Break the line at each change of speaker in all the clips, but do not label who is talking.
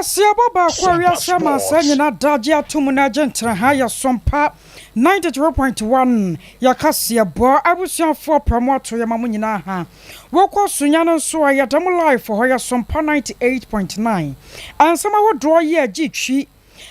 Kaseɛbɔ baako a wiase amansan nyinaa da agye atom na agye ntraha yɛ Sompa 93.1 yɛ kaseɛbɔ abusuafoɔ pɛ mo ato yɛ ma mo nyinaa ha. Wokɔ Sunya no nso a yɛda mo live hɔ yɛ Sompa 98.9. Nsɛm ahodoɔ yɛ agye twi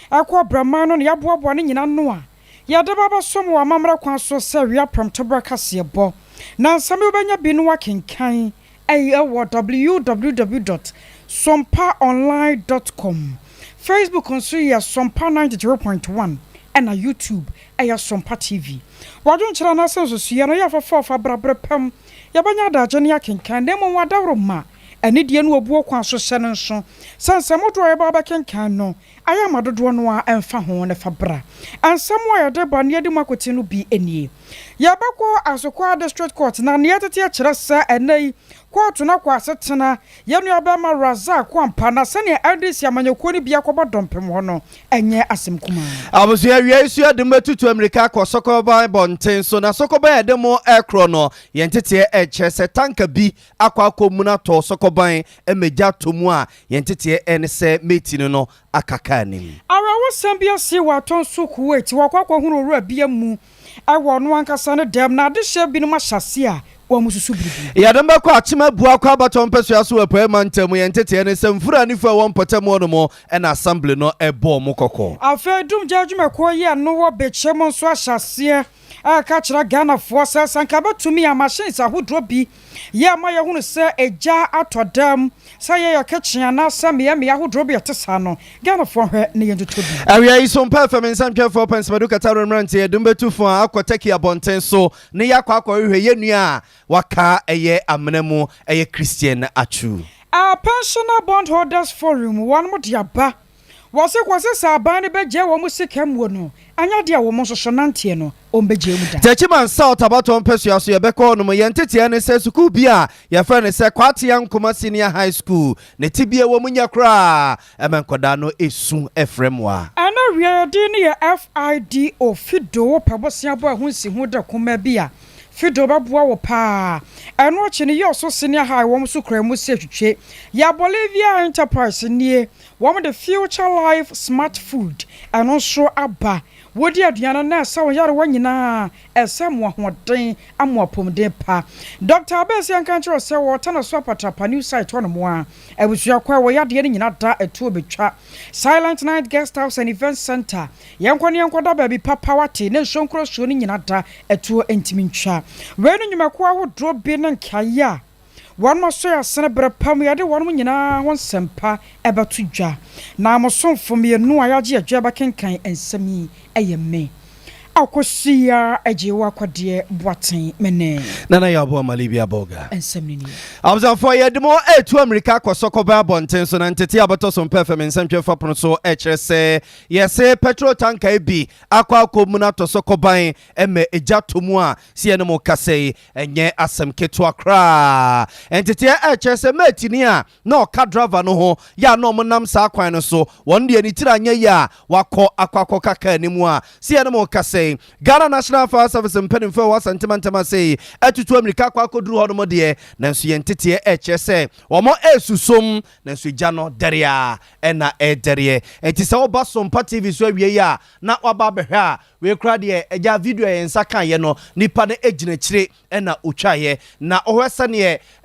ɛkɔ brɛman no na yɛaboaboa ne nyinaa no a yɛde ba bɛsom wɔ amammerɛ kwan so sɛ wia prɛmtoberɛ kaseɛbɔ. Na nsɛm yi wobɛnya bi no wakenkan ɛyɛ wɔ www.sompaonline.com. Facebook nso yɛ Sompa 93.1 ɛna YouTube ɛyɛ Sompa TV. Wadwenkyerɛ anaasɛ nsusuiɛ no yɛ afɔfɔɔfa brabrɛ pam yɛbɛnya adagye ne akenkan, na mmom wadaworo ma anidie no obuo kwan so hyɛ no nso sɛ nsɛm dodoɔ a yɛba bɛkenkan no ayɛ ama dodoɔ no a ɛmfa ho ne fa bra. Nsɛm a yɛde ba ne yɛde mu akɔti no bi nie: yɛbɛkɔ Asokwa District Court na neɛ tete kyerɛ sɛ ɛnɛ yi kɔɔto no akɔ asetena yɛn nuabɛrima Razak Kwampa na sɛnea NDC amanyɔkuo no bi akɔbɔ dɔmpem hɔ no ɛnyɛ asɛm kumaa.
Abusua, awia yi so yɛde mo atutu amirika akɔ Sɔkɔban bɔnten so, na Sɔkɔban yɛde mo ɛkorɔ no, yɛn teteɛ ɛkyerɛ sɛ tanker bi akɔ mu no atɔ Sɔkɔban mmɛgya atɔ mu a yɛn teteɛ ɛne sɛ meti no aka kaa nim.
Awerɛwosɛm bi asi wɔ atɔ nso Kuwait, wɔkɔ akɔhunu owura bi mu ɛwɔ ɔno ankasa ne dɛm na adehyɛ binom ahyɛ ase a wɔn susu biribi.
Yɛde mbɛkɔ Akyem Abua akɔ abatɔ mpɛsua so wɔ Apueɛ mantam. Yɛn teteɛ ne sɛ mfura nifa a ɛwɔ mpɔtam hɔ nom ɛna assembly no ɛbɔɔ mo kɔkɔ.
Afei dumgya adwumakuo yi a no wɔ Bɛkyɛ mu nso ahyɛ aseɛ ɛka kyerɛ Ghanafoɔ sɛ sanka bɛtumi a machines ahodoɔ bi yɛ ama yɛhunu sɛ egya atɔ dam sɛ yɛyɛ kitchen anaasɛ mmeammea ahodoɔ bi ɛte saa no, Ghanafoɔ hwɛ ne yɛn totɔ bi.
Awia yi so mpa fam nsɛmtwerɛfoɔ pɛnsɛmadu kata no mmeranteɛ yɛde mbɛtu fo a akɔ Turkey abɔnten so ne yɛakɔ akɔhwehwɛ yɛn nua a waka ɛyɛ amena mu, ɛyɛ Christian Atsu.
A Pensioner Bondholders Forum wɔn mo de aba wɔse kɔse sɛ aban no bɛgye wɔn sika muo no anya deɛ wɔn nso so nanteɛ no ɔmbɛgye mu da.
Techiman South abatɔ mpɛsua so yɛbɛkɔ nom. Yɛn teteɛ ne sɛ sukuu bi a yɛfrɛ no sɛ Kwatea Nkoma Senior High School ne tibie wɔ mu nyɛ koraa ɛma nkɔdaa no ɛsu ɛfrɛ mmoa.
Ɛna wiayɛden no yɛ FIDO. Fido wopɛ bosea bɔ ɛho nsi ho da kuma bi a Fido bɛboa wo paa. Ɛno akyi no yɛ ɔso Senior High wɔn so kura mu si atwitwe yɛ Bolivia Enterprise nie. Wɔn de Future Life Smart Food ɛno nso aba. Wodi aduane na ɛsɛ wɔn yarewa nyinaa, ɛsɛ mo ahoɔden ama apɔmuden pa. Dr Abɛɛsi nka nkyerɛ sɛ wɔɔta na so Apatrapa new site hɔ nom a abusua kɔ a wɔyɛ adeɛ no nyinaa da ɛtuo betwa. Silent Night Guest House and Event Center, yɛnkɔ ne yɛnkɔ da baabi papa wate ne nsuo nkorɔsuo no nyinaa da ɛtuo ntumi ntwa. Wei no nnwumakuo ahodoɔ bi ne nkaeɛ a wɔn aso yɛ asene berɛ pam yɛde wɔn nyinaa ho nsɛmpa ɛbɛto dwa na amosomfo mmienu a yɛagye adwa bɛkenkan nsɛm yi ɛyɛ me Akɔsia agye wɔ Akɔdeɛ Boaten mene.
Nana yɛ aboa Malibia Boga.
Nsɛm no nie.
Abusuafoɔ, yɛde mo ɛtu amirika akɔ Sɔkɔbɛn abɔnten so na ntete a bɛtɔ so mpɛ fam nsɛmtwerɛ fa pono so ɛkyerɛ sɛ yɛse petrol tanker bi akɔ mu no atɔ Sɔkɔban ɛmɛ egya to mu a si yɛne mo kasa yi ɛnyɛ asɛm ketewa koraa. Nteteɛ ɛkyerɛ sɛ mɛtini a na ɔka driver no ho yɛ a na ɔmo nam saa kwan no so wɔn deɛ ne tiri anyɛ yie a wakɔ akɔka kaa anim a si yɛne mo kasa yi Ghana National Fire Service mpanimfoɔ a wɔwɔ Asantemantam ase yi atutu amirika akɔduru hɔ nom deɛ, nanso yɛn teteɛ ɛkyerɛ sɛ wɔn ɛresusom nanso gya no dɛre a ɛna ɛdɛreɛ. Nti sɛ woba Sompa TV so awie yi a na waba abɛhwɛ a wei kora deɛ agya video a yɛn nsa kaeɛ no, nipa no gyina akyire ɛna otwaeɛ na ɔhwɛ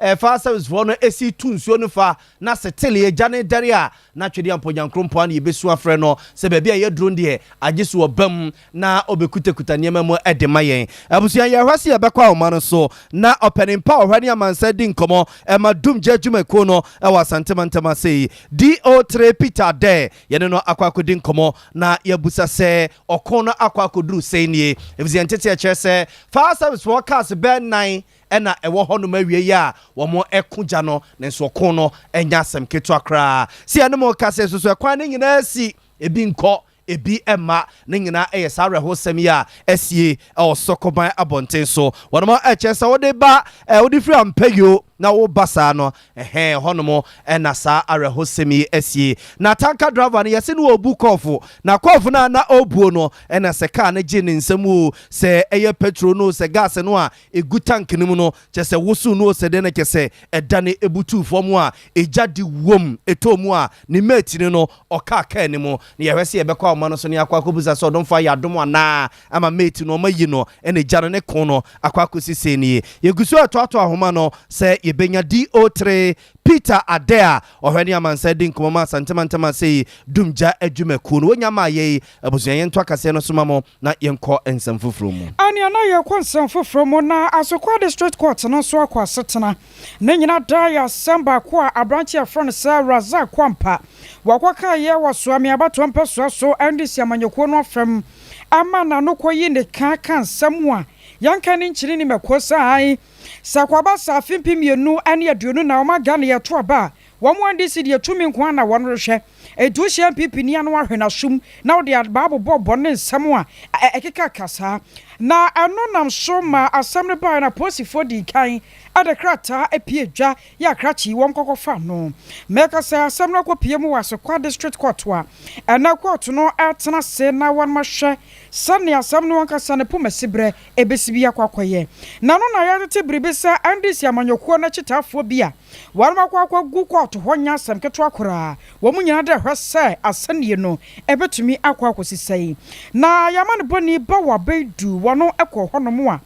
sɛneɛ fire service foɔ no esi tu nsuo no fa na sɛ tele agya ne dɛre a na twɛdeɛ mpɔnyankoro no yɛbɛsu afrɛ no sɛ baabi a yɛduro deɛ agye so wɔ bam na ɔbɛkutakuta nneɛma mu de ma yɛn. Abusua, yɛhwɛ sɛ yɛbɛkɔ ahoma no so na ɔpɛnimpa a ɔhwɛ ne amansa di nkɔmmɔ ɛma dumgya adwumakuo no ɛwɔ Asantemantam ase yi, DO3 Peter Dɛ, yɛne no akɔ akɔdi nkɔmmɔ na yɛbusa sɛ ɔko no akɔ akɔduru sɛn nie, ɛfisɛ yɛn tete kyerɛ sɛ fire service foɔ cars bɛɛ nan ɛna ɛwɔ hɔnom awie yi a wɔn ɛko gya no, ne nso ɔko no ɛnya asɛm ketewa koraa. Si ɛne mo kasa soso ɛkwan no nyinaa si ebi nkɔ. Ebi mma. Ne nyinaa yɛ saa awerɛhosɛm yi a asie wɔ Sɔkɔban abɔnten so. Wɔnom kyerɛ sɛ wode ba, wode firi Ampayio na woba saa no, ɛhɛn, hɔnom na saa awerɛhosɛm yi asie. Na tanka driver no, yɛse no ɔrebu kɔɔfo, na kɔɔfo no a na ɔrebuo no na sɛ kaa no gye ne nsam o, sɛ ɛyɛ petrol no o, sɛ gas no a ɛgu tank no mu no, kyerɛ sɛ wosow no o, sɛ dɛn no, kyerɛ sɛ ɛdane butuu fam a egya de wom, ɛtɔɔ mu a ne mate no no ɔkaa kaa no mu. Na yɛhwɛ sɛ yɛbɛkɔ ahoma no so na yɛakɔ akɔbisa sɛ ɔdomfo ayɛ adom anaa ama mate no ɔma yi no na egya no ne ko no akɔ akɔsi sei nie. Yɛgu so retoatoa ahoma no sɛ yɛbɛnya DO3 Peter Adair a ɔhwɛ ne amansan di nkɔmmɔ ma Asante Mantam Asei Dumgya Adwumakuo no. Wɔnya maa yei. Abusua yɛnto akaseɛ no so ma mo na yɛnkɔ nsɛm foforɔ mu.
Ɛnea na yɛrekɔ nsɛm foforɔ mu na Asokwa District Court no nso akɔ asetena. Ne nyina daa yɛ asɛm baako a aberanteɛ a yɛfrɛ no sɛ Razak Kwampa wakɔkaeɛ wɔ Soame abatoɔ mpɛsoa so NDC amanyɔkuo no afam ama n'ano kɔyi ne ka ka nsɛm a yɛnka ne nkyini ne mako sɛ ae sɛ kwaba sɛ afe 2024 na ɔma Ghana yɛto aba a wɔn NDC deɛ tumi nko ara na wɔn rehwɛ enti wohyia NPP ni ano ahwe n'asom na wode abaa bobɔ bɔ ne nsɛm a ɛkeka saa na ɛno nam so ma asɛm no baeɛ na apolisifoɔ dii kan de krataa pue dwa yɛ akrakye yi wɔn kɔkɔ fa no. Mɛka sɛ asɛm no akɔpue mu wɔ Asokwa District Court a ɛnɛ kɔɔto no retena ase na wɔn ahwɛ sɛnea asɛm no ankasa ne pomasiberɛ ɛbɛsi bi akɔ akɔyɛ. Na ɛno na yɛtete biribi sɛ NDC amanyɔkuo no akyitaafoɔ bi a wɔn akɔ akɔgu kɔɔto hɔ nyɛ asɛm ketewa koraa. Wɔn nyinaa de hwɛ sɛ asɛnnie no ɛbɛtumi akɔ akɔsi sɛn. Na yɛn amanebɔni Bawa Baidu wɔn kɔɔ hɔnom a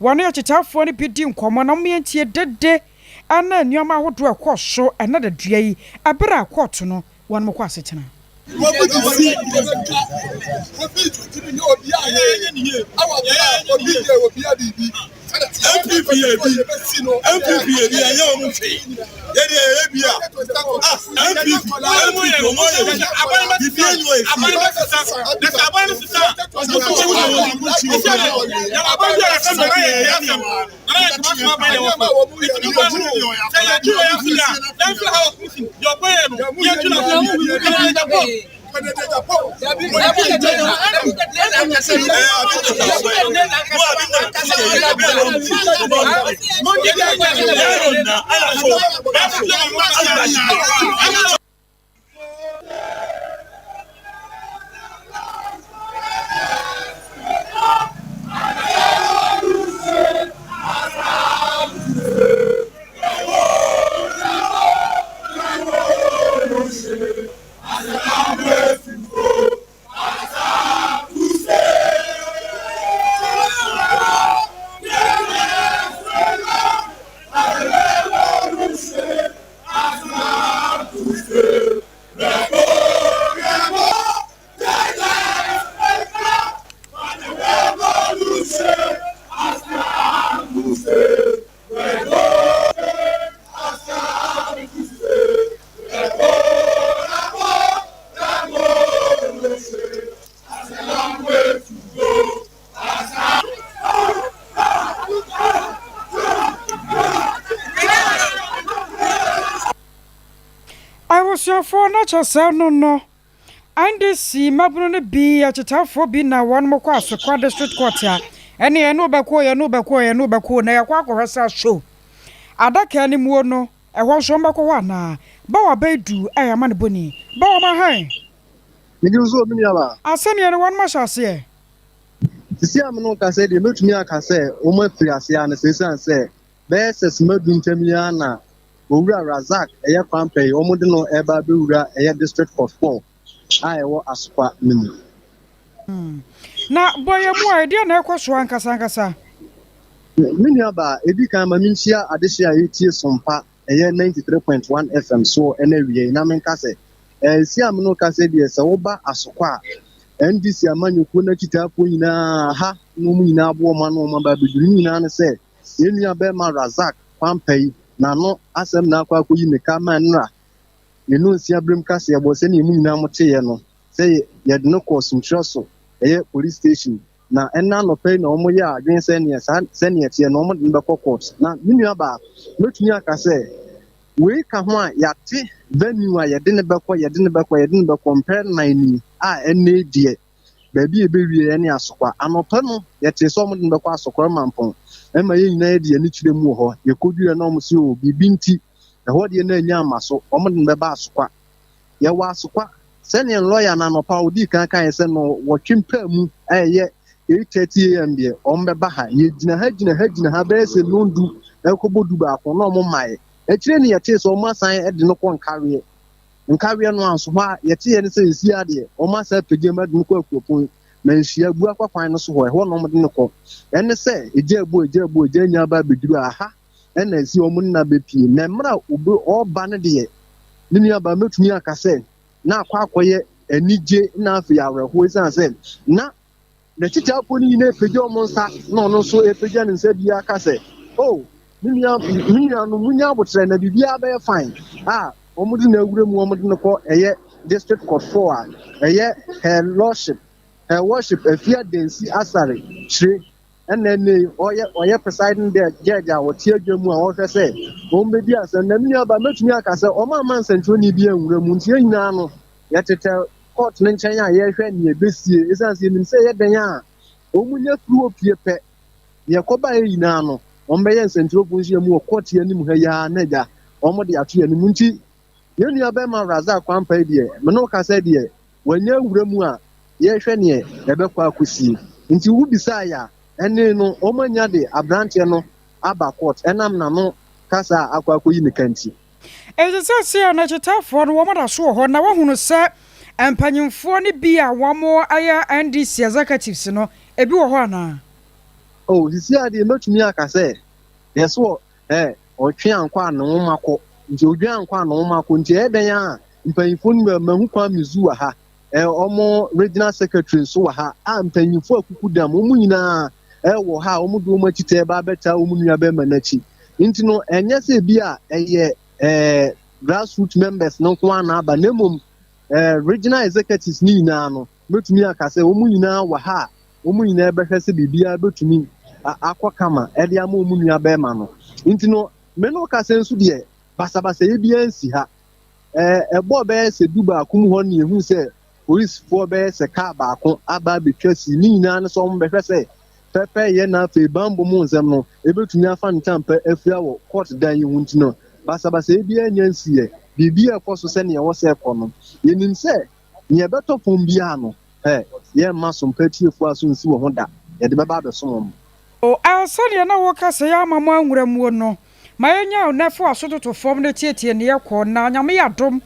Wɔne akyitafoɔ no bi di nkɔmmɔ na wɔntie dede ne nneɛma ahodoɔ a ɛkɔɔ so ɛnnɛ dadua yi berɛ a kɔɔto no wɔn kɔ asetena. Abusuafoɔ na kyɛ sɛ no no NDC mmabunu no bi akyitafoɔ bi na wɔn kɔ Asokwa District Court a ɛne yɛne wo bɛko yɛne wo bɛko yɛne wo bɛko na yɛkɔ akɔhwɛ sɛ so adaka no muo no ɛhɔ nso wɔn bɛkɔ hɔ anaa Bawa Baidu ɛyɛ amanebɔni Bawa ma hɛn.
Megye wo so o me nuabaa.
Asɛnniɛ no wɔnom ahyɛ aseɛ.
Sisi a me ne wo kasa yi deɛ mɛtumi aka sɛ wɔn afiri aseɛ ara ne sɛ ɛsiane sɛ bɛyɛ sɛ sima du ntam yi ara na Owura Razak ɛyɛ Kwampɛ yi wɔn de no ɛreba abɛwura ɛyɛ District Court 4 a ɛwɔ Asokwa no mu.
Na bɔ yɛn mu a, ɛdeɛn na ɛrekɔ so ankasa ankasa?
Me nuabaa, ɛdi kan ma menhyia adehye a ɛretie Sompa ɛyɛ 93.1 FM soɔ ɛna awia yi na menka sɛ, ɛsi a me ne wo kasa yi deɛ sɛ woba Asokwa a, NDC amanyɔkuo no akyitaafoɔ nyinaa ha na wɔn nyinaa aboa wɔn ano wɔn aba abɛduru. Ne nyinaa ne sɛ, yɛn nua bɛrima Razak Kwampɛ yi, n'ano asɛm na akɔ akɔyi ne ka ma nnora ne nonsia berem kaseɛbɔ sɛdeɛ mo nyinaa moteeɛ no sɛ yɛde no kɔɔ Sumkyerɛ so ɛyɛ police station na ɛna anɔpa yi na wɔn yɛ adwene sɛ neɛ saa sɛdeɛ ɛteɛ no wɔn de no bɛkɔ court na me nua baa mɛtumi aka sɛ. Wei ka ho a, yɛate venue a yɛde no bɛkɔ, yɛde no bɛkɔ, yɛde no bɛkɔ mpɛn nnan ni a ɛnnɛ yi deɛ baabi a ɛbɛwie ɛne Asokwa. Anɔpa no, yɛtee sɛ wɔde no bɛkɔ Asokwa Mampɔn. Ɛma yɛn nyinaa yɛde yɛn ani kyerɛ mu wɔ hɔ. Yɛkɔduiɛ na wɔn se o, biribi nti, ɛhɔ deɛ na anya amma so, wɔde no bɛba Asokwa. Yɛwɔ Asokwa. Sɛdeɛ lɔya no anɔpa ɔdii kan kaeɛ sɛ nnɔnwɔtwe mpaamu a ɛyɛ 8:30 am deɛ wɔbɛba ha. Yɛgyina ha gyina ha gyina ha bɛyɛ sɛ nnɔndu rekɔbɔ dubaako na wɔmmaeɛ. Akyire no yɛtee sɛ wɔasan de no kɔ Nkaweɛ. Nkaweɛ no anso hɔ a yɛteeɛ ne sɛ ɛsi ara deɛ wɔasan apagya mu de no kɔ Akuapɔn Manhyia Abuakwa kwan no so hɔ, ɛhɔ na wɔde no kɔ. Ɛne sɛ egya abu egya abu egya anya aba abɛduru aha ɛna ɛsi wɔn nna bɛpie. Na mmerɛ a ɔreba no deɛ, me nuabaa mɛtumi aka sɛ na akɔ akɔyɛ anigye na afei awerɛhoɔ ɛsiane sɛ na n'akyitaafoɔ no nyinaa repagya wɔn nsa na ɔno nso repagya ne nsa bi aka sɛ, Oh, me nua, me nuanom, munya abotrɛ na biribiara bɛyɛ fine. A wɔde no awura mu, wɔde no kɔ ɛyɛ District Court 4 a ɛyɛ Her Lordship, Her Worship Afia Dansi Asare Kyire ɛna ɛnɛ yi ɔyɛ ɔyɛ presiding judge a ɔte adwa mu a ɔhwɛ sɛ wɔn bɛdi asɛm. Na me nuaba, mɛtumi aka sɛ wɔn amma nsɛntwerɛni bi anwura mu, nti yɛn nyinaa no yɛtetɛ court no nkyɛn a yɛrehwɛ nea ɛbɛsie, ɛsiane sɛ yɛnim sɛ ɛyɛ dɛn a wɔn nya firi hɔ pie pɛ, nea ɛkɔbaeɛ nyinaa no wɔn bɛyɛ nsɛntwerɛfoɔ nhyiamu wɔ court yi anim ha yi ara na agya wɔn de ato yɛn anim. Nti yɛn nua bɛrima Razak Kwampa yi deɛ, me ne wo kasa deɛ, wanya awura mu a yɛrehwɛ neɛ ɛbɛkɔ akɔsie. Nti wobisaeɛ a, ɛnee no wɔanya de aberanteɛ no aba court ɛnam n'ano kasa a akɔ akɔyi ne ka nti.
Enti seesei a n'akyitaafoɔ no wɔn da so wɔ hɔ na wɔahunu sɛ mpanyimfoɔ no bi a wɔyɛ NDC executives no ebi wɔ hɔ anaa?
Oh, seesei ara deɛ mɛtumi aka sɛ yɛse wɔ ɛ ɔtwe ankɔ a ne nwoma kɔ nti odwan ankɔ a ne nwoma kɔ nti ɛyɛ dɛn a mpanyinfoɔ no mahu Kwame Zu wɔ ha ɛ wɔn regional secretary nso wɔ ha a mpanyinfoɔ akuku dam wɔn nyinaa ɛwɔ ha a wɔn de wɔn akyi tɛ ba abɛtaa wɔn nua bɛrima n'akyi nti no ɛnyɛ sɛ ebi a ɛyɛ ɛɛ grassroots members no nko ara na aba na mmom ɛɛ regional executives ne nyinaa no mɛtumi aka sɛ wɔn nyinaa wɔ ha a wɔn nyinaa bɛhwɛ sɛ biribiara bɛtumi akɔ kama de ama wɔn nua bɛrima no. Nti no, me ne wo kasa nso deɛ, basabasayɛ biara nsi ha. Ɛbɔɔ bɛyɛ sɛ du baako mu hɔ no yɛhu sɛ polisifoɔ bɛyɛ sɛ kaa baako aba abɛtwa si. Ne nyinaa no sɛ wɔn bɛhwɛ sɛ pɛpɛyɛ na afei bambɔ mu nsɛm no ɛbɛtumi afa ne tampa afira wɔ court dan yi ho nti no, basabasayɛ biara nya nsiiɛ. Biribiara ɛkɔ so sɛnea ɛwɔ sɛ ɛkɔ no. Yɛnim sɛ Nea ɛbɛtɔ fam biara no, hɛ, yɛremma sompa atiefo aso nsi wɔ ho da, yɛde bɛba abɛsom wɔn.
O, sɛdeɛ na woka sɛ yɛama mo anwura muo no, ma yɛnya wo nɛ fa w'aso toto fam na tietie neɛ kɔ, na Nyame yɛ adom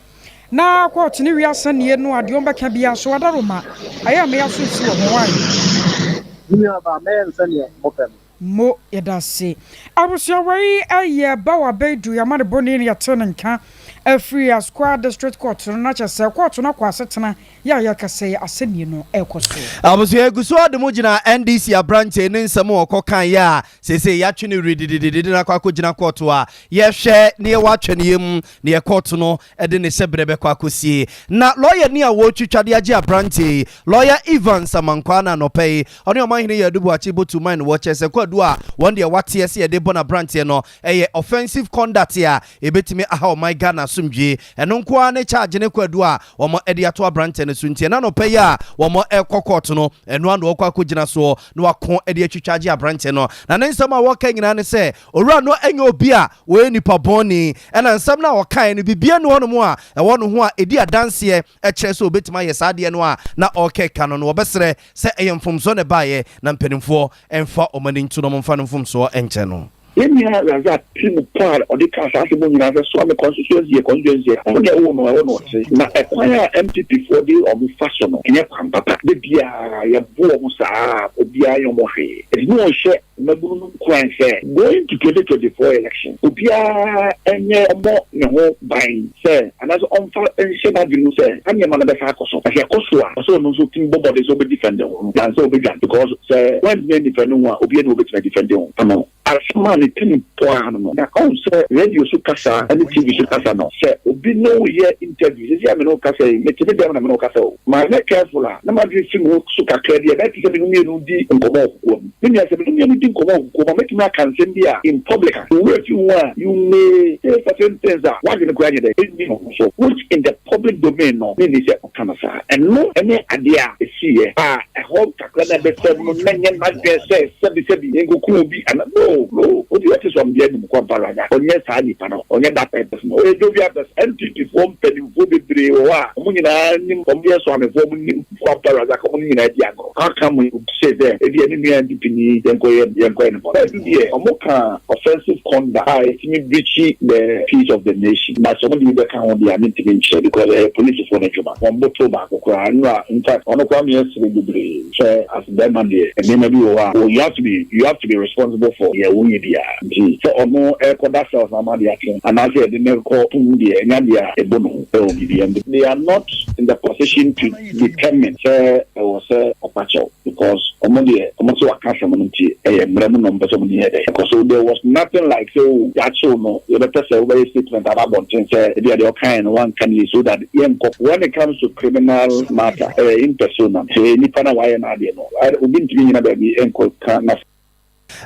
na kɔɔto ne wiase nie no a deɛ ɔmbɛka biaa so adaworoma ɛyɛ a me aso nsi wɔ ho wai.
Me nuabaa, mɛyɛ no sɛdeɛ mopɛ no.
Mo, yɛda ase. Abusua wei yɛ Bawa Baidu y'amanebɔni na yɛtee ne nka afiri Asukwa District Court no na kyerɛ sɛ kɔɔto no akɔ asetena yɛ a yɛrekasa yi asɛnnie no ɛrekɔ so.
Abusua egu so ade mu gyina NDC aberanteɛ ne nsɛm a ɔkɔ kaeɛ a seesei yɛatwe no wirididididi no akɔ akɔgyina kɔɔto a yɛhwɛ ne yɛwɔ atwɛneɛ mu ne yɛ kɔɔto no de ne hyɛberɛ bɛkɔ akɔsie. Na lɔyani a wɔretwitwa de agye aberanteɛ yi, Lɔya Evans Amankwaa na anɔpa yi ɔne Ɔmanhene Yadu Boakye Botu man wɔ kyerɛ sɛ kwadu a wɔn deɛ wɔateɛ sɛ yɛde bɔ n'aberanteɛ no ɛyɛ offensive conduct a ɛbɛtumi aha ɔman Ghana asomdwie. Ɛno nko ara ne charge ne kwadu a wɔn de ato aberanteɛ no so nti ɛna anɔpa yi a wɔn rekɔ court no ɛno ara na wɔkɔ akɔgyina soɔ na wako de atwitwa agye aberanteɛ no. Na ne nsɛm a wɔka nyinaa ne sɛ owura no nyɛ obi a ɔyɛ nipa bɔne ɛna nsɛm no a ɔkaeɛ no biribiara nni hɔnom a ɛwɔ ne ho a ɛdi adanseɛ kyerɛ sɛ ɔbɛtumi ayɛ saa adeɛ no a na ɔrekeka no no wɔbɛsrɛ sɛ ɛyɛ mfomsoɔ na ɛbaeɛ na mpanimfoɔ mfa wɔn ani nto na wɔmfa no mfomsoɔ nkyɛ no.
Yɛn nua Razak tirim pɔ a ɔde kaa saa asɛm nyinaa sɛ soa me constituency yɛ constituency a ɔno deɛ ɛwɔ no ɛwɔ na ɔte. Na ɛkwan a NPP foɔ de wɔn fa so no ɛnyɛ kwan papa. Da biara yɛbo wɔn saa a obiara nyɛ wɔn hwee. Ɛti ne ɔnhyɛ mmabunu no nkuran sɛ going to 2024 election obiara nyɛ ɔmmɔ ne ho ban sɛ anaasɛ ɔmfa nhyɛ n'adwene mu sɛ saa nneɛma no bɛsan akɔ so. Na sɛ ɛkɔ so a, ɔsɛ ɔno nso tumi bɔ mmɔden sɛ ɔbɛ defend ho than sɛ ɔbɛdwane because sɛ wantumi andefend ho a obiara nni hɔ ɔbɛtumi adefend ho ama wo. Asɛm a ne tirim pɔ ara no no. Na ɔhu sɛ radio so kasa ne TV so kasa no, sɛ obi ne wo yɛ interview, seesei a me ne wo kasa yi, mete me dɛm na me ne wo kasa o, manyɛ careful a, na m'adwene fi me ho so kakra bi a, ɛbɛyɛ te sɛ me ne wo mmienu redi nkɔmmɔ wɔ kokoa mu. Me nua, sɛ me ne wo mmienu di. nkɔmmɔ wɔ kokoam a, mɛtumi aka nsɛm bi a in public a, wo werɛ fi ho a, you may say certain things a w'adwene koraa nyɛ dɛn, ɛnni ho so, which in the public domain no, menni sɛ ɔka no saa. Ɛno ne adeɛ a ɛsiiɛ a ɛhɔ kakra no a ɛbɛfam no, na ɛnyɛ n'adwene sɛ sɛbisɛbi yɛnkɔku obi anaa, no, no, obi a ɔte sɛ ɔmmea nim Kwampa Ragya, ɔnyɛ saa nipa no, ɔnyɛ that type person, ɔyɛ jovial person. NPP foɔ mpanimfoɔ bebree wɔ hɔ a wɔn nyinaa nim, wɔyɛ Soamefoɔ, wɔn nim Kwampa Razak, wɔn nyinaa di agorɔ. How come you say sɛ ebia ne nua NPP ni yɛnkɔyɛ yɛnkɔyɛ no bɔne? Baabi deɛ wɔn ka offensive conduct a ɛtumi breachi the peace of the nation but sɛ wɔn de bi bɛka ho deɛ a mentumi nkyerɛ because ɛyɛ polisifoɔ no adwuma. Wɔn bo too baako koraa nnora in fact ɔno koraa meyɛ sere bebree sɛ as bɛrima deɛ nneɛma bi wɔ hɔ a you have to be you have to be responsible for deɛ woyɛ biara nti sɛ ɔno ɛrekɔda cells ama adeɛ akye anaasɛ yɛde no rekɔ tum deɛ ɛnyɛ adeɛ a ɛbɔ ne hu ɛwɔ biribiara mu. They are not in the position to determine sɛ ɛwɔ sɛ ɔpa kyɛw because ɔmo deɛ ɔmo se waka asɛm no nti ɛyɛ mmara mu na ɔmo pɛ sɛ ɔmo de yɛ dɛ ɛkɔ so there was nothing like sɛ oh yɛakyew no yɛbɛpɛ sɛ wobɛyɛ statement aba abɔnten sɛ ebia deɛ ɔkaeɛ no wanka no yie so that yɛnkɔ when it comes to criminal matter ɛyɛ in personam sɛ nipa no a wayɛ n'adeɛ no obi ntumi nyina baabi nkɔ ka n'asɛm.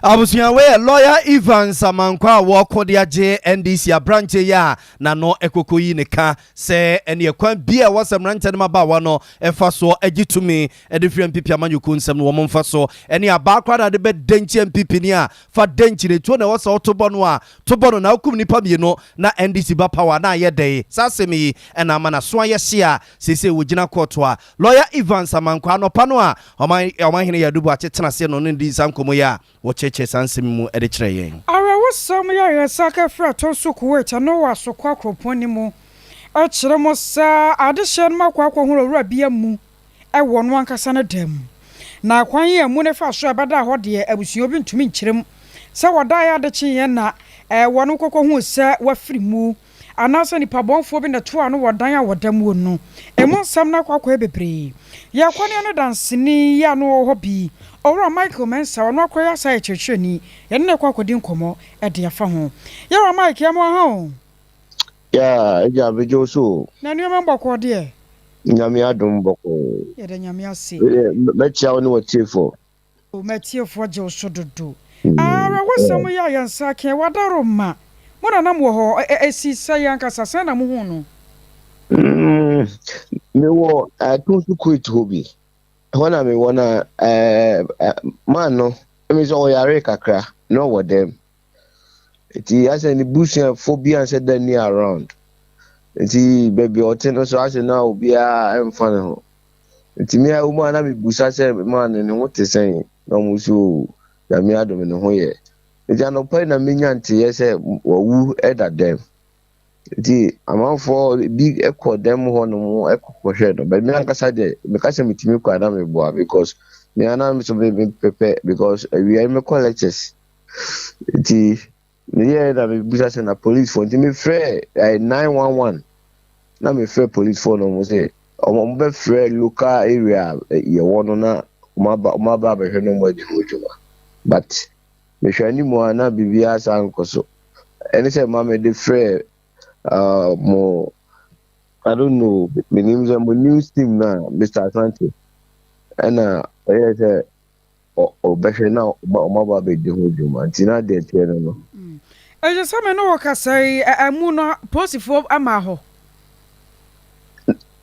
Abusua wei yɛ Lawyer Evans Amankwa a wɔko de agye NDC aberanteɛ yi a n'ano koko yi ne ka sɛ ɛneɛ kwan bi a ɛwɔ sɛ mmeranteɛ no mmabaawa no fa soɔ gye tumi de firi NPP amanyɔkuo nsam no wɔn mfa so ɛne abaa koraa na de bɛdɛnkyi NPP ni a fa dɛnkyi no tuo na ɛwɔ sɛ woto bɔ no a to bɔ no na wokum nnipa mmienu na NDC ba power na ayɛ dɛn saa asɛm yi ɛna ama n'aso ayɛ hye a seesei wɔgyina kɔɔto a Lawyer Evans Amankwa anɔpa no a Ɔman Ɔmanhene Yadu Boakye tena ase no ne no dii saa nkɔmmɔ yi a wɔkyerɛkyerɛ saa nsɛm yi mu de kyerɛɛ yɛn.
Awerɛhosɛm yi a yɛn nsa ka firi Atonsu Kuwait no wɔ Asokwa kuropɔn no mu kyerɛ mo sɛ adehyeɛ no akɔ akɔhunu owura bi amu wɔ ɔno ankasa ne dan mu. Na kwan yi a amu no fa so a ɛbɛdaa hɔ deɛ abusua bi ntumi nkyerɛ mu sɛ wɔdaeɛ adekyeeɛ na wɔn kɔkɔhuu sɛ wafiri mu. Anaasɛ nnipa bɔnfoɔ bi na ɛtoaa no wɔ dan a wɔda muo no. Emu nsɛm no akɔ akɔyɛ bebree. Yɛn akwanneɛ no danseni yi a na ɔwɔ hɔ bi, Owura Michael Mensah, ɔno akora yɛ asan yɛ kyerɛkyerɛni. Yɛne no rekɔ akɔdi nkɔmmɔ de afa ho. Yɛwura Mike, yɛma wo aha o.
Yeah, agya megye wo so o.
Na nneɛma mu bɔkɔɔ deɛ?
Nyame adom bɔkɔɔ.
Yɛda Nyame ase.
Mɛkyia wo ne w'atiefoɔ.
O m'atiefoɔ gye wo so dodo. Awerɛhosɛm yi a yɛn nsa aka yi, w'adaworoma, mo na na mowɔ hɔ, ɛsii sɛn ankasa? Sɛn na mohuu no?
Mewɔ Atonsu Kuwait hɔ bi. Ɛhɔ na mewɔ na man no, ɛmi sɛ ɔyare kakra na ɔwɔ dɛm. Nti asɛ ne busuafo bi ansɛ da ni around. Nti baabi a ɔte no so asɛ na obiara ɛmfa ne ho. Nti me a ɛwɔ mu a na mebisa sɛ maa no ne ho te sɛn na wɔn nso oo Nyame adom ne ho yɛ. Nti anɔpa yi na menya nteeɛ sɛ wawu da dɛm. Nti amanfoɔ bi kɔ dɛm hɔ nom kɔhwɛ no but me ankasa deɛ meka sɛ metumi kɔ a na meboa because me ara na me nso mepɛpɛ because awia yi mekɔ lectures. Nti Meyɛɛ na mebisa sɛ na policefoɔ nti mefrɛɛ eh, 911 na mefrɛ policefoɔ no wɔn sɛ wɔn bɛfrɛ local area a yɛwɔ no na wɔn aba wɔn aba abɛhwɛ na wɔn adi ho dwuma but mehwɛ anim a na biribiara saa nkɔ so ɛne sɛ ma mede frɛ uh, mo I don't know menim sɛ mo news team na Mr. Asante ɛna ɔyɛ sɛ ɔbɛhwɛ na ɔma aba abɛdi ho dwuma nti na deɛ ɛteɛ no no.
Ɛsɛ sɛ me ne wo kasa yi, amu no polisifoɔ ama hɔ.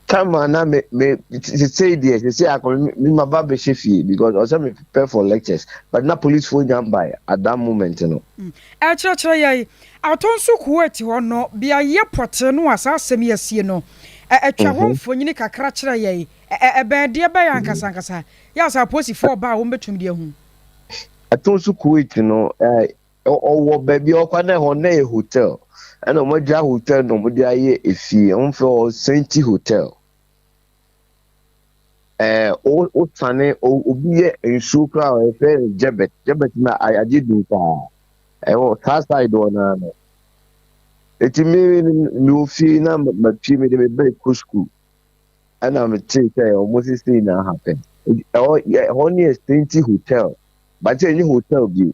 Time a na me me sesei deɛ sesei akɔ me me ma ba bɛhyɛ fie because ɔsɛ me prepare for lectures but na polisifoɔ nya mbae at that moment no.
Ɛkyerɛkyerɛ yɛn atɔ nso Kuwait hɔ no beaeɛ pɔtee no a saa asɛm yi asie no, ɛtwa hɔ mfonini kakra kyerɛ yɛn. Ɛbɛn deɛ bɛn ankasa ankasa? Yɛ a sɛ apolisifoɔ reba a wɔbɛtumi de ahu.
Ɛto nso Kuwait no, ɔwɔ baabi a ɔkɔ na ɛhɔ na ɛyɛ hotel. Ɛna wɔagya hotel na wɔde ayɛ efie. Wɔfrɛ hɔ Senti Hotel. Ɛɛ wosane obi yɛ nsuo koraa a yɛfrɛ no Jebet. Jebet na agye din paa. Ɛwɔ saa side hɔ naa no. Eti me mewɔ fie na mapue mede me bɛɛ kɔ sukuu. Ɛna metee sɛ wɔn se sei na happen. Ɛhɔ yɛ ɛhɔ no yɛ Stinty Hotel. But sɛ ɛnyɛ hotel bio.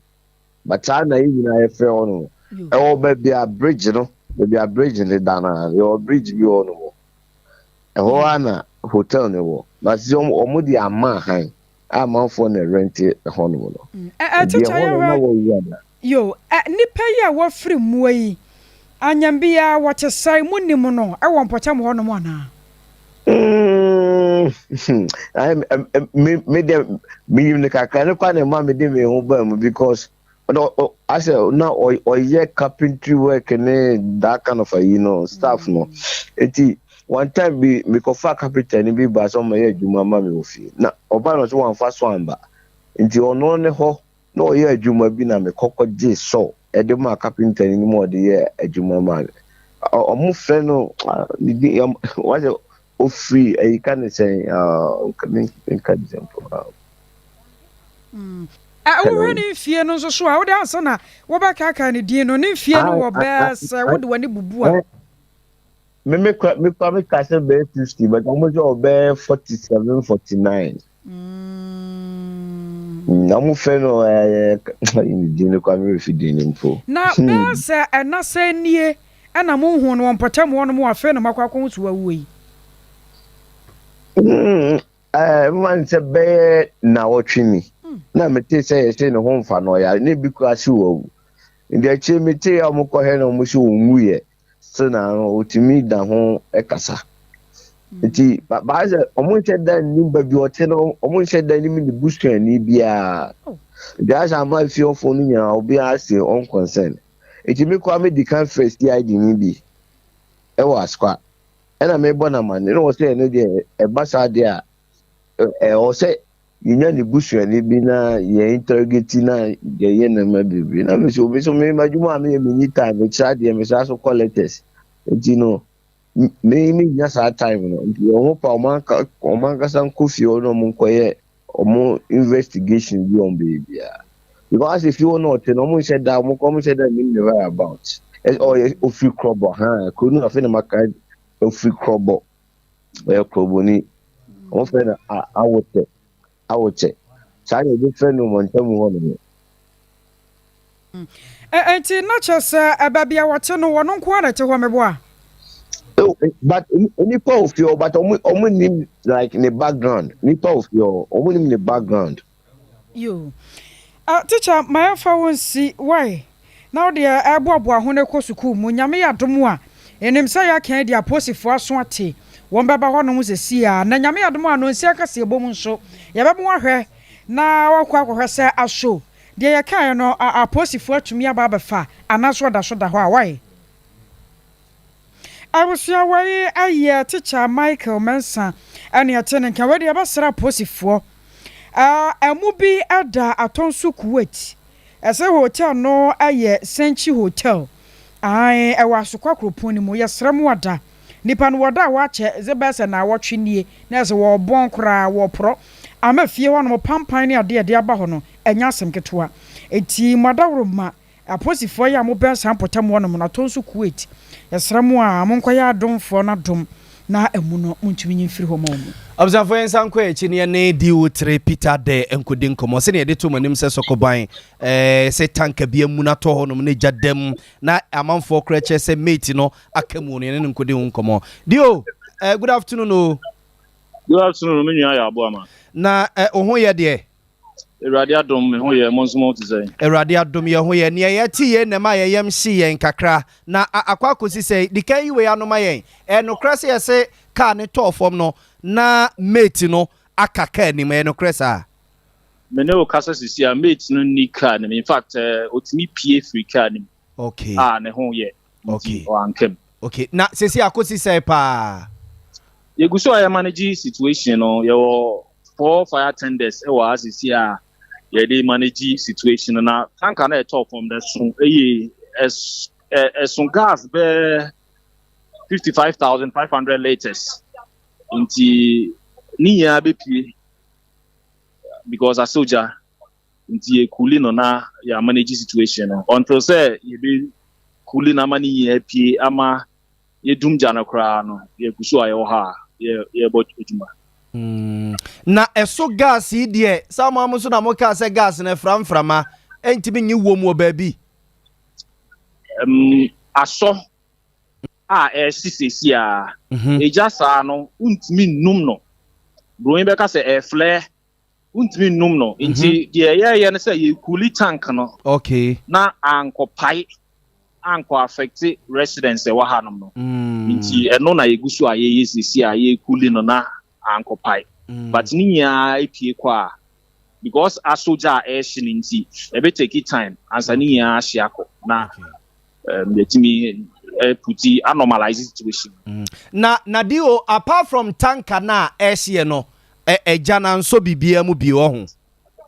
But saa na yɛn nyinaa yɛfrɛ hɔ no. Ɛwɔ baabi a bridge no, baabi a bridge no da no ara. Yɛwɔ bridge bi wɔ hɔ nom. Ɛhɔ ara na hotel no wɔ. But sɛ wɔn de ama han. a amanfoɔ na ɛrɛnte ɛhɔnom no.
Ɛ
Nti
teacher
ɛhɔ no na
yɛhwɛ
wɔwu ada.
Yo, ɛ nnipa yi a wɔafiri mmoa yi, anyam biara wɔte sɛn? Monim no wɔ mpɔtam hɔnom anaa?
Mm, me me deɛ menim no kakra ne kwa na ɛma mede me ho baa mu because ɔno asɛ na ɔyɛ carpentry work ne that kind of ayi no staff no. Eti one time bi mekɔfa carpenter ni bi ba sɛ ɔmɛyɛ adwuma ma me wɔ fie na ɔba no so wɔamfa so amba, nti ɔno ne hɔ na ɔyɛ adwuma bi na mekɔkɔ gye saw ɛde ma carpenter ni mu ɔde yɛ adwuma ma me. Ɔmo frɛ no ne din wasɛ ofiri ɛyi ka ne sɛn nka ne sɛn po.
Wohwɛ ne mfie no nso so a, wode ansa na wobɛkaakae ne din no, ne mfie no wɔ bɛɛ sɛ wode w'ani bubu a?
Me kura me ka sɛ bɛyɛ 50, but ɔmo sɛ ɔbɛyɛ 47, 49. Na ɔmo frɛ no ne din no kora, me refi din no mpo.
Na bɛɛ sɛ ɛna sɛ nie ɛna mohu no wɔ mpɔtam hɔ nom, afei na moakɔ akɔhu so wawuo yi?
Mma n sɛ bɛyɛ nnawɔtwe ni na mete sɛ yɛsɛ ne ho mfa no, ɔyare ne bi kora se wawu, nti akyire mete a ɔmo kɔhwɛ na ɔmo sɛ ɔnwuyɛ so na ɔtumi da ho kasa, nti baa sɛ ɔmo nhyɛ da nnim baabi ɔte no, ɔmo nhyɛ da nnim ne busuani biara, nti ayɛ sɛ ama fiefoɔ no nyinaa obiara se ɔnconcern. Nti me kora medi kan frɛ CID ni bi ɛwɔ Asokwa ɛna mebɔ n'amane na wɔ sɛ ɛno deɛ ɛba saa deɛ a ɛwɔ sɛ yɛnya ne busuani bi na yɛn interrogate na yɛyɛ nneɛma bebree, na mesi obi so me m'adwuma a meyɛ, menyi time, mekyerɛ adeɛ, mesaa so kɔ lectures, nti no me nya saa time no, nti ɔmo pa ɔmo ankasa nkɔ fie hɔ na ɔmo nkɔyɛ ɔmo investigation bi wɔn beebiara, because asɛ fie hɔ na ɔte no, ɔmo nhyɛ da, ɔmo kɔ ɔmo nhyɛ da nim ne whereabout. Ɔyɛ ofiri Krɔbɔ han kuro no, afei na maka ofiri Krɔbɔ, ɔyɛ Krɔbɔni, ɔmo fɛ no Awotɛ, Awotɛ saa na ebi fɛ no mɔntamu hɔ nom.
Nti na kyerɛ sɛ baabi a wɔte no, wɔno nko ara na ɛte hɔ, meboa?
Oh, but nipa wɔ fie hɔ, but ɔmo nim like ne background, nipa wɔ fie hɔ, ɔmo nim ne background.
Yo, teacher, ma yɛmfa wo nsi wae na wode ɛboaboa ho no kɔ sukuu mu. Nyame yɛ adom a, ɛnim sɛ yɛaka de aposifoɔ aso ate, wɔn bɛba hɔnom sɛsi a, na Nyame yɛ adom a, no nsi aka sɛ ɛbɔ mu nso yɛbɛmo ahwɛ na wakɔ akɔhwɛ sɛ aso deɛ yɛkaeɛ no aposifoɔ atumi aba abɛfa anaasɛ ɔda so da hɔ a wae. Abusua, wei ayɛ teacher Michael Mensa ɛne ɛte ne nka. Wei deɛ yɛbɛsrɛ aposifoɔ, ɛmo bi ɛda Atɔnso Kuwait, ɛsɛ hotel no ɛyɛ Senchi Hotel ae, ɛwɔ Asokwa kuropɔn no mu. Yɛsrɛ mu ada nipa no wɔda a wɔakyɛ sɛ bɛyɛ sɛ naawɔtwe nie na ɛsɛ wɔɔbɔn koraa, wɔɔporɔ ama fie hɔ nom pampan ne adeɛ ɛde aba hɔ no, ɛnyɛ asɛm ketewa. Eti mo adaworo ma aposifoɔ yi a mobɛn saa mpɔtam hɔ nom no, Atɔnso Kuwait, yɛsrɛ mo a monkɔyɛ adomfoɔ no adom na ɛmu no montumi nyi mfiri hɔ ma mu.
Abusuafoɔ, yɛn nsa nkɔ akyi ne yɛne DO3 Peter de nkɔdi nkɔmmɔ sɛdeɛ yɛde to mo anim sɛ Sɔkɔban sɛ tanker bi amu no atɔ hɔ nom ne gya dam na amanfoɔ korɛ kyerɛ sɛ mate no aka mu no, yɛne no nkɔdi ho nkɔmmɔ. Dio, good afternoon o.
Good afternoon, me nua yɛ aboa ma.
Na wo ho yɛ deɛ?
Awurade adom, me ho yɛ, mo nso mo te sɛn?
Awurade adom, yɛ ho yɛ. Neɛ yɛte yɛ nnɛm a yɛyɛm hye yɛn kakra na akɔ akɔsi sɛ di kan yi wei anoma yɛn. Ɛnokorɛ sɛ yɛse kaa ne tɔɔ fam no na mate no aka kaa anim, ɛyɛ nokorɛ saa?
Me ne wo kasa sisi a, mate no ni kaa no mu. In fact, otumi pie firi kaa no mu. A ne ho yɛ. Nti ɔanka mu.
Okay. Na sisi akɔsi sɛ paa?
Yɛgu so a yɛ manage situation no, yɛwɔ four fire tenders ɛwɔ ha sisi a yɛde manage situation no, na tanker na ɛtɔ fam no ɛso ɛyɛ ɛso gas bɛɛ 55,500 litres, nti ne nyinaa bɛpie because asogya nti yɛ cool no na yɛ manage situation no until sɛ yɛbɛ cool no ama ne nyinaa pie ama yɛdum gya no koraa no. Yɛgu so a yɛwɔ ha a yɛbɔ adwuma.
Na ɛso gas yi deɛ, saa mo amo so na mokaa sɛ gas no ɛfra mframa, ɛntumi nye wɔ mu wɔ baabi?
Asɔ a ɛsi sesi a egya saa no, wontumi nnum no. Buroni bɛka sɛ ɛflare. Wontumi nnum no. Nti deɛ yɛyɛ no sɛ yɛcooli tank no na ankɔpae, ankɔ affect residents ɛwɔ hanom no. Nti ɛno na yɛgu so a yɛyɛ sisi a yɛcooli no na ankɔpae. But ne nyinaa epie kɔ a, because asogya a ɛrehye no nti, ɛbɛ take time ansa ne nyinaa ahye akɔ na yɛtumi put anormalize situation.
Na dio, apart from tanker na ɛhyeɛ no, ɛgya na nso biribiara mu bi wɔ ho?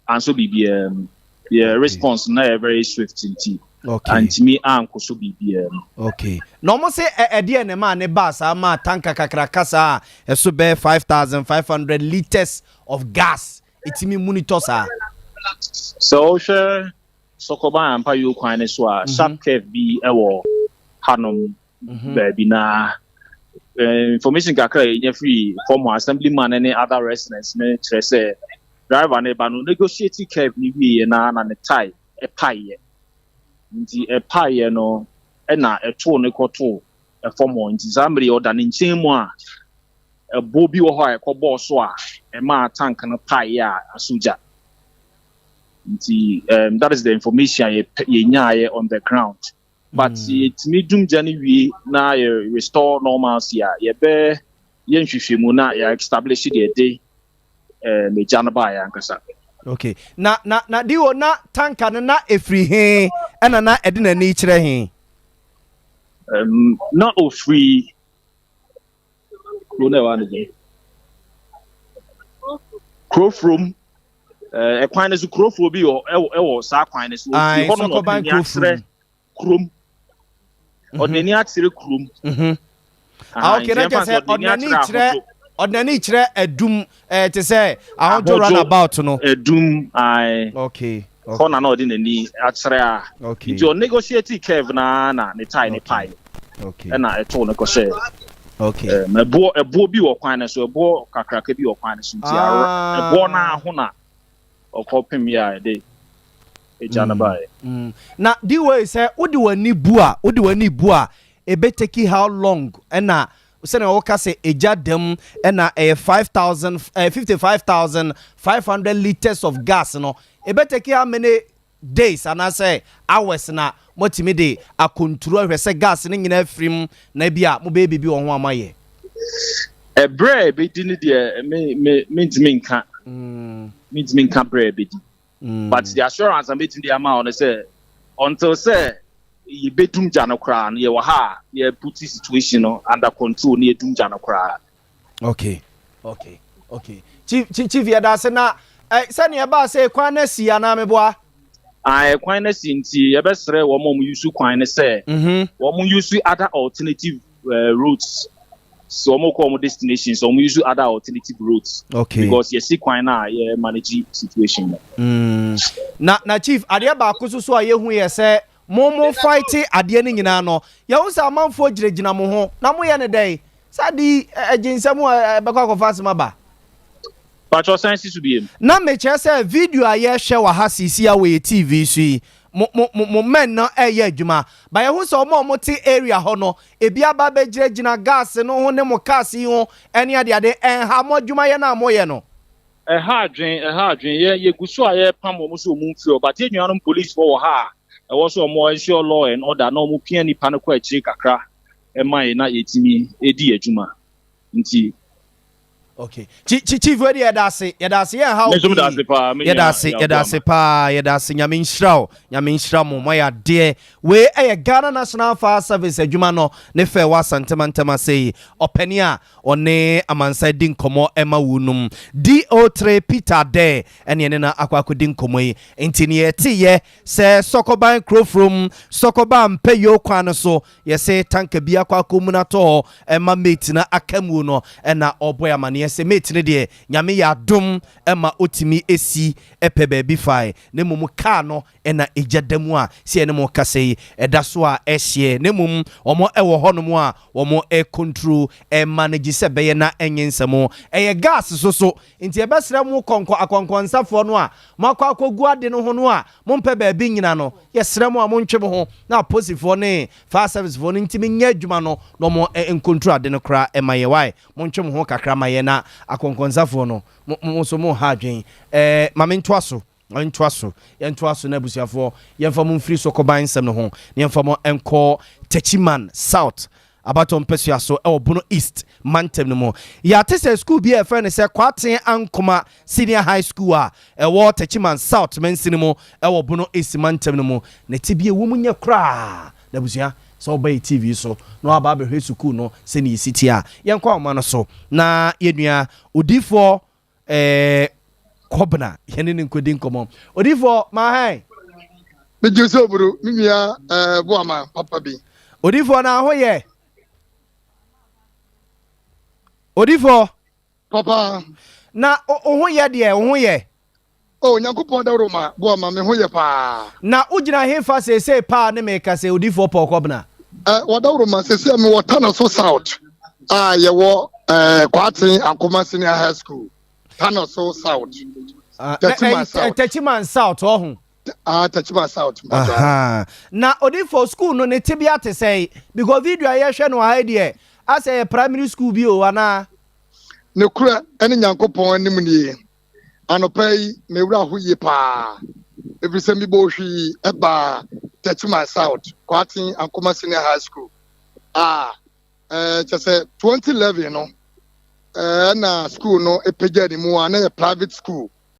Anso biribiara mu. Yɛ response na yɛ very swift nti antumi ankɔ so biribiara mu.
Okay, na ɔmo sɛ ɛdeɛ ne maa ne baa saa maa tanker kakraka saa a ɛso bɛyɛ 5,500 litres of gas ɛtumi monitor saa?
Sɛ wohwɛ Sɔkɔban Ampa Yo kwan ne so a, sharp curve bi ɛwɔ hanom baabi na information kakra a yɛnya firi fam hɔ, assemblyman ne other residents ne kyerɛ sɛ driver ne ba no negotiate curve ne wieɛ na ne tyre ɛpaeɛ. Nti ɛpaeɛ no ɛna ɛtoo ne kɔtoo ɛfam hɔ. Nti saa mmere yi ɔda ne nkyɛn mu a, ɛboɔ bi wɔ hɔ a ɛkɔbɔɔ so a ɛmaa tank no paeɛ a asogya. Nti that is the information a yɛnyaeɛ on the ground, but yɛtumi dum gya no wie na yɛ restore normalcy a, yɛbɛ yɛ nhwehwɛmu na yɛ establish deɛ ɛde gya no baeɛ ankasa.
Okay, na dio, na tanker no na ɛfiri he ɛna na ɛde n'ani kyerɛ he?
Na ofiri kuro na ɛwɔ ano gye Kurofurom, ɛkwan no so, kurofuo bi wɔ ɛwɔ saa kwan no so. Ofiri hɔ no na ɔde
Sɔkɔban
n'ani akyerɛ kurom, ɔde n'ani akyerɛ kurom.
Ah, okay, na kyerɛ sɛ ɔde n'ani kyerɛ Adum, te sɛ Ahodwo roundabout no.
Adum, ae. Hɔ na ɔde n'ani akyerɛ a nti ɔnegotiate curve na ne tyre ne pae ɛna ɛtoo no kɔhyɛ ɛboɔ bi wɔ kwan no so, ɛboɔ kakraka bi wɔ kwan no so, nti ɛboɔ no aho na ɔkɔpem yɛ a ɛde egya no baeɛ.
Na di wei, sɛ wode w'ani bu a, ebe take how long ɛna sɛnea wɔka sɛ egya dam ɛna ɛyɛ 5,000 55,500 litres of gas no, ebe take how many days anaasɛ hours na motumi de akonturu ahwɛ sɛ gas no nyinaa firi mu na bi a mobɛyɛ biribi wɔ ho a moayɛ?
Ɛberɛ a ɛbɛdi no deɛ, me me mentumi nka, mentumi nka berɛ a ɛbɛdi, but the assurance a mɛtumi de ama wo no sɛ until sɛ yɛbɛdum gya no koraa no, yɛwɔ ha a yɛput situation no under control na yɛdum gya no koraa.
Okay, Chief, yɛda ase. Na sɛnea ɛbaa sɛ kwan no asi anaa meboa?
Ah, kwan no si, nti yɛbɛsrɛ wɔn a wɔn use kwan no sɛ wɔn use other alternative routes. So wɔn kɔ wɔn destination, so wɔn use other alternative routes because yɛsi kwan no a, yɛ manage situation no.
Na Chief, adeɛ baako so a yɛhu yɛ sɛ mo fight adeɛ no nyinaa no, yɛhu sɛ amanfoɔ gyinagyina mo ho na moyɛ ne dɛn saa de ɛgye nsɛm a ɛbɛkɔ akɔfa asɛm aba?
Patro, san si so biem.
Na mekyerɛ sɛ video a yɛhwɛ wɔ ha sisi a wɔyɛ TV so yi, mo men no ɛyɛ adwuma ba, yɛhu sɛ ɔmo a ɔmo te area hɔ no ebi aba bɛgyinagyina gas no ho ne mo cars yi ho ɛne adeade. Ɛnha mo adwumayɛ no a moyɛ no?
Ɛha adwen, ɛha adwen. Yɛ yɛgu so a yɛpam wɔn so wɔn mfiri hɔ, but yɛn nuanom police fo wɔ ha a ɛwɔ so wɔn ensure law and order na wɔn pia nipa no kɔ akyire kakra ɛma yɛn na yɛtumi edi adwuma nti.
Okay, Chief, wei de yɛda ase, yɛda ase, yɛn ha.
Me nso meda ase paa, me
yɛda
nua
ase.
Yaw
Yɛda ase paa, yɛda ase. Nyame nhyira wo, Nyame nhyira mo, moayɛ adeɛ. Wei ɛyɛ Ghana National Fire Service adwuma no ne fɛ wɔ Asantemantam ase yi. Ɔpani a ɔne amansa di nkɔmmɔ ɛma wo nom DO3 Peter Dɛ ɛne ɛne na akɔ akɔdi nkɔmmɔ yi. Nti ne yɛteyɛ sɛ Sɔkɔban Kurofurom, Sɔkɔban Mpɛyo kwan no so, yɛsɛ tanker bi akɔ akɔ mu no atɔ hɔ ɛma mate no aka mu no, ɛna ɔbɔ yɛ amanneɛ sɛ mate no deɛ, Nyame yɛ adom ɛma ɔtumi esi ɛpɛ baabi fae, na mmom kaa no ɛna ɛgya da mu a sɛ ɛne mo kasa yi ɛda so a ɛhyeɛ, na mmom ɔmo ɛwɔ hɔnom a wɔn ɛcontrol ɛmanage sɛ bɛyɛ na ɛnyɛ nsɛm. Ɛyɛ gas so nti yɛbɛsrɛ mo kɔnkɔ akɔnkɔnsafoɔ no a moakɔ akɔgu ade no ho no a mompɛ baabi nyina no, yɛsrɛ mo a montwe mo ho na aposifoɔ ne fire service foɔ no ntumi nyɛ adwuma no na ɔmo ncontrol ade no koraa ɛma yɛ wae. Montwe mo ho kakra ma yɛ na Na akɔnkɔnsafoɔ no, mo mo nso mo ha adwen. Ɛɛ ma mentoa so. Ntoa so, yɛntoa so na abusuafoɔ yɛmfa mo mfiri Sɔkɔban nsɛm no ho na yɛmfa mo nkɔ Techiman South abatoɔ mpasua so wɔ Bono East mantam no mu. Yɛate sɛ sukuu bi a yɛfrɛ no sɛ Kwarteng Ankoma Senior High School a ɛwɔ Techiman South mansini mu wɔ Bono East mantam no mu no tebea ɛwɔ mu nyɛ koraa. Na abusua, sɛ woba yɛ TV so na woaba abɛhwɛ sukuu no sɛnea ɛsi teɛ a, yɛnkɔ ahoma no so na yɛn nua odiyifoɔ Ɛɛ Kɔbena, yɛne no nkɔdi nkɔmmɔ. Odiyifoɔ, mahɛn.
Megye sɛ oburu, me nua ɛɛ Boama papa bi.
Odiyifoɔ, na ho yɛ? Odiyifoɔ.
Papa.
Na wo ho yɛ deɛ, wo ho yɛ?
Oh, Nyankopɔn dawuro ma boa ma me ho yɛ paa.
Na wo gyina hefa seesei paa ne me kasa yi, Odiyifoɔ Paul Kɔbena?
Eh, wɔdawuro ma seesei me wɔ Tanoso South a yɛwɔ eh, Kwaaten Ankoma Senior High School, Tanoso South.
Ah, Techiman eh, South. Techiman South, ɔho.
Ah, Techiman South.
Aha. Na odiyifoɔ school no ne tebea te sɛn? Because video a yɛhwɛ no wɔ ha yi deɛ, asɛ yɛ primary school bi o, anaa?
Nokorɛ ne Nyankopɔn anim nie. Anɔpa yi, me werɛ aho yie paa, ɛfiri sɛ mebɔɔ hwii baa Techiman South, Kwaten Ankoma Senior High School a ɛɛ kyɛ sɛ 2011 no ɛɛ na school no pagya ne mu a na yɛ private school.